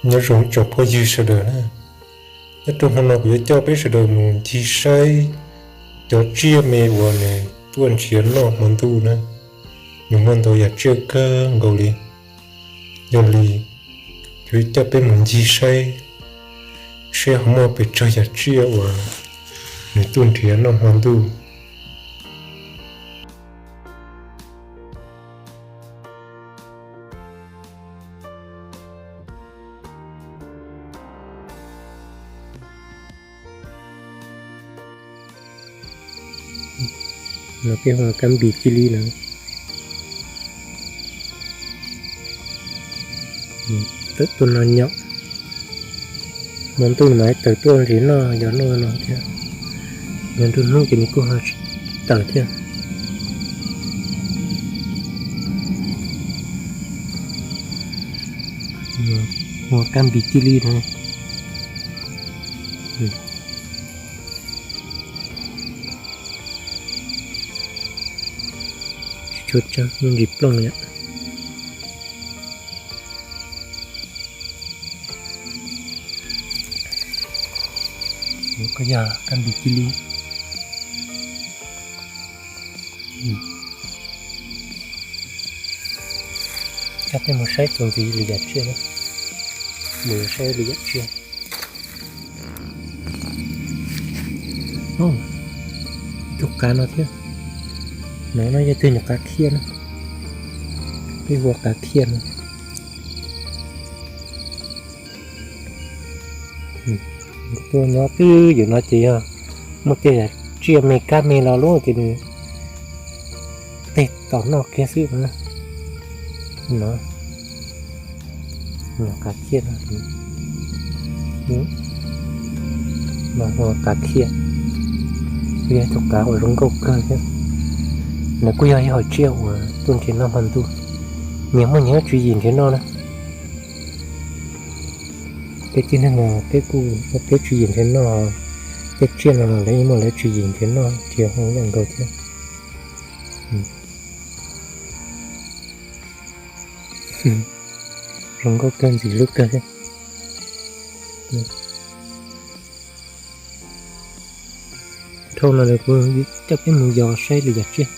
Nyob zoo tsoom phooj ywg sawv daws na, nyob rau hmo no kuv yuav coj peb sawv daws mus ncig saib cov tsiaj me uas nws tuaj nrhiav noj hmo ntuj na. Nws muaj ntau yam tsiaj kawg nkaus li. Yog li kuv yuav coj peb mus ncig saib seb ho muaj pes tsawg yam tsiaj uas nws tuaj nrhiav noj hmo ntuj. No peb hu ua kab npis cia li no. Tawm tuaj no nyom, hmo ntuj mas tawm tuaj nrhiav noj yog noj no thiab. Yog nruab hnub ces nws kuj ho tsis tawm thiab. Hu ua kab npis cia li no. Tsis tshua tseeb, muaj ntsis plooj yom. Koj yog kab npis cia li. Coj peb mus saib txuas ntxiv lwm yam tsiaj, mus saib lwm yam tsiaj. Ib tug qav no thiab. No no yog tus nyuam qav khiaj na, peb hu ua qav khiaj no. Tuaj nyob twb ywm no ces yog muaj tej yam tsiaj me kab me los lub ces nws tej tom noj kiag xwb no. Nyuam qav khiaj no, no hu ua qav khiaj, kuj yog ib tug qav uas zoo nkauj kawg thiab. Nws kuj yog ib hom tsiaj uas tuaj nrhiav noj hmo ntuj, nyias muaj nyias tswv yim nrhiav noj na. Peb tib neeg no peb kuj muaj peb tswv yim nrhiav noj, tej tsiaj no los lawv yeej muaj lawv tswv yim nrhiav noj nrhiav haus ib yam nkaus thiab. Zoo nkauj kawg ntxim hlub kawg thiab. Dhau no lawm kuv coj peb mus yos saib lwm yam tsiaj.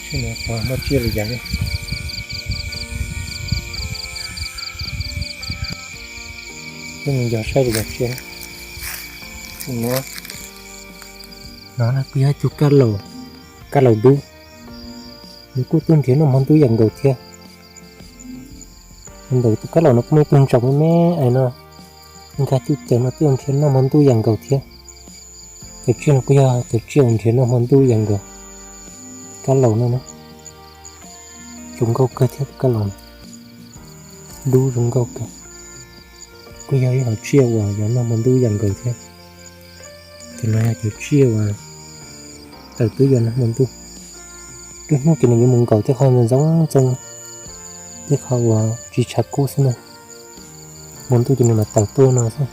Saib no puas muaj tsiaj lwm yam. Peb mus yos saib lwm yam tsiaj. No, no kuj yog ib tug kab laus, kab laus dub. Nws kuj tuaj nrhiav noj hmo ntuj ib yam nkaus thiab. Ntawm tus kab laus no kuj muaj ib tug ntsaum me me es no, nkag cuj caws no tuaj nrhiav noj hmo ntuj ib yam nkaus thiab. Cov tsiaj no kuj yog cov tsiaj uas nrhiav noj hmo ntuj ib yam nkaus. Kab laus no na, zoo nkauj kawg thiab tus kab laus no, dub zoo nkauj kawg. Kuj yog ib hom tsiaj uas yog noj hmo ntuj ib yam nkaus thiab. Ces no yog cov tsiaj uas tawm tuaj yos noj hmo ntuj. Lub hnub ces nws yuav mus nkaum tej qhov ntxoov ntxoo, tej qhov uas tsis tshav kub xwb na. Hmo ntuj ces nws mam tawm tuaj no xwb.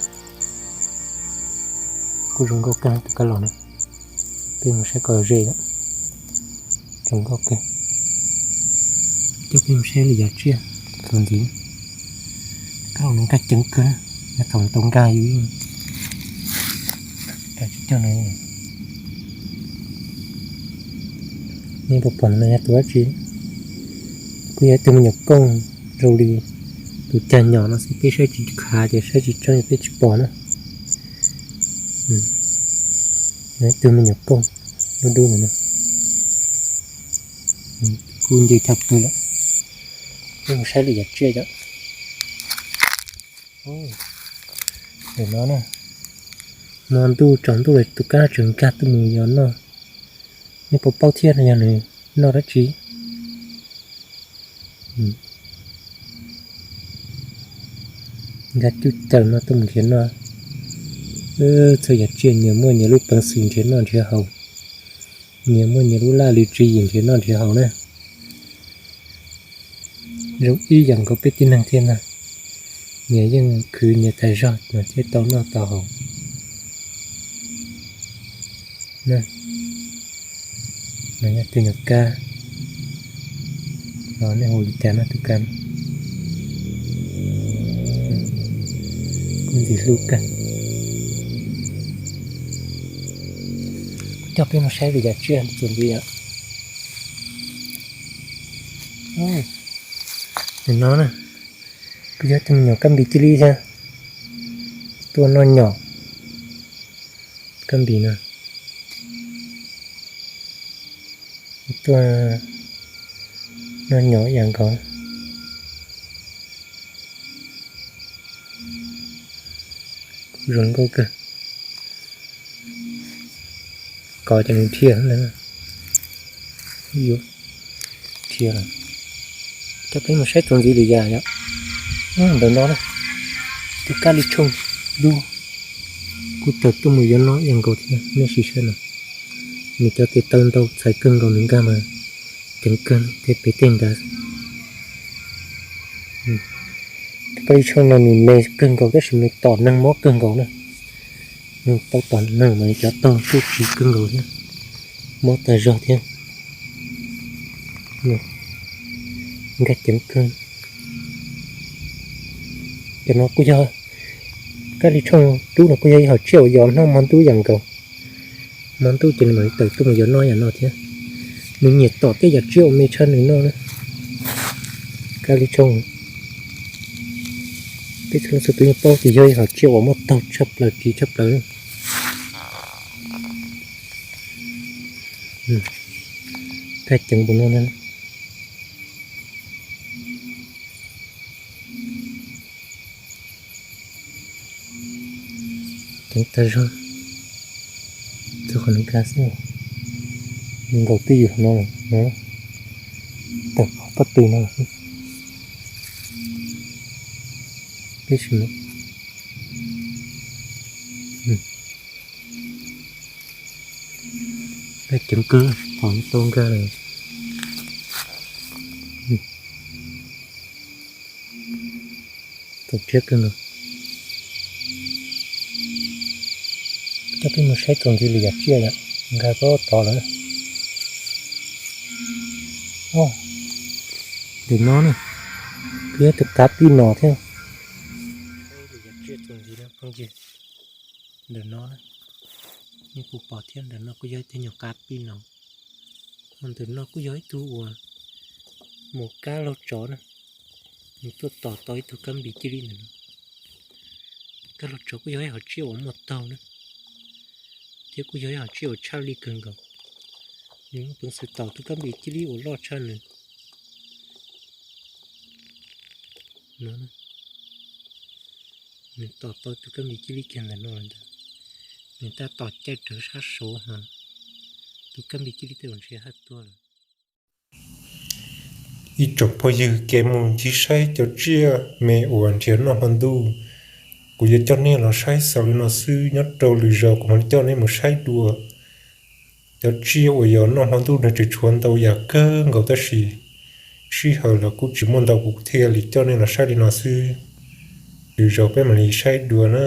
Kuj zoo nkauj kawg tus kab laus no. Peb mus saib kom ze, zoo nkauj kawg. Coj peb mus saib lwm yam tsiaj txuas ntxiv. Kab laus no nkag ceev kawg, yog thaum tau nkag yus yeej coj no. Nej puas pom no yog tus dab tsi? Kuj yog ib tug me nyuam kooj zoo li tus cag nyom no xwb, peb saib tsis khav ces saib tsis tseeb peb tsis pom na. Ib tug me nyuam kooj dub dub no, kuj nce chaw pw lawm. Peb mus saib lwm yam tsiaj yom. Ntawm no na, hmo ntuj tsaus ntuj lawm tus kab tseem nkag tuaj mus yos noj. Nej puas paub thiab no yog nws noj dab tsi? Nkag cuj caws no tuaj mus nrhiav noj. Txhua yam tsiaj nyias muaj nyias lub peev xwm nrhiav noj nrhiav haus, nyias muaj nyias lub laj lim tswv yim nrhiav noj nrhiav haus na. Zoo ib yam nkaus peb tib neeg thiab ntag, nyias yeej khwv nyias tas zog mas thiaj tau noj tau haus. No yog tus nyuam kab, Nej hu li cas no tus kab? Kuj ntxim hlub kawg. Kuv coj peb mus saib li yam tsiaj txuas ntxiv yom. Nim no na, kuj yog tus me nyuam kab npis cia li thiab. Tuaj noj nyom, kab npis no. Tuaj noj nyom ib yam nkaus. Kuj zoo nkauj kawg. Kov ces nws dhia ntawd. Yuav dhia lawm. Coj peb mus saib txuas ntxiv li yam yom. Ntawm no na, tus kab li tshooj dub, kuj tawm tuaj mus yuav noj ib yam nkaus thiab, nej sim saib no. Nws cov tes taw ntau txhais kawg nkaus, nws nkag mas ceev kawg thiab pem tej nrad. Tus kab li tshooj no nws me kawg nkaus tab sis nws tom neeg mob kawg nkaus na. Nws tau tom neeg mas nws cov taug tuaj tsiv kawg nkaus thiab, mob tag zog thiab. Nkag ceev kawg. Cov no kuj yog, kab li tshooj dub no kuj yog ib hom tsiaj uas yos noj hmo ntuj yam nkaus. Hmo ntuj ces nws mam li tawm tuaj mus yos noj yam no thiab. Nws nyiam tom tej yam tsiaj uas me tshaj nws noj na. Kab li tshooj, peb txhua leej txhua tus yeej paub tias yog ib hom tsiaj uas muaj taug tshaj plaws, tsiv tshaj plaws. Nkag ceev npaum no na. Ceev tag zog, txog qhov nws nkag xwb. Nws nkaum twj ywm no, no, tawm qhov pob tw no xwb. Peb sim, nkag ceev kawg, qhov tau nkag lawm. Txaus siab kawg nkaus. Coj peb mus saib txuas ntxiv li yam tsiaj yom, nkag tod tod lawm. Ntawm no na, kuj yog tus kav pij nos thiab. Li yam tsiaj txuas ntxiv no phooj ywg, ntawm no na, nej puas pom thiab, ntawm no kuj yog ib tug nyuam kav pij nos. Ho ntawm no kuj yog ib tug uas mus kab laug tsov na, nws tuaj tom tau ib tug kab npis cia li ntawm no. Kab laug tsov kuj yog ib hom tsiaj uas muaj taug na, thiab kuj yog ib hom tsiaj uas tshaj lij kawg nkaus. Nws muaj peev xwm tom tus kab npis cia li uas loj tshaj nws no. Nws tom tau tus kab npis cia li kiag ntawm no lawm ntag. Nws tab tom caij rawv sab saud ho tus kab npis cia li tej zaum ntshe haj tuag lawm. Ib tsoom phooj ywg, kev mus ncig saib cov tsiaj me uas nrhiav noj hmo ntuj, kuv yuav coj nej los saib xaus li no xwb. Nyob rau lwm zaus kuv mam li coj nej mus saib dua. Cov tsiaj uas yog noj hmo ntuj nws tseem tshuav ntau yam kawg nkaus tab sis sij hawm los kuj tsis muaj ntau, kuv thiaj li coj nej los saib li no xwb. Lwm zaus peb mam li saib dua na.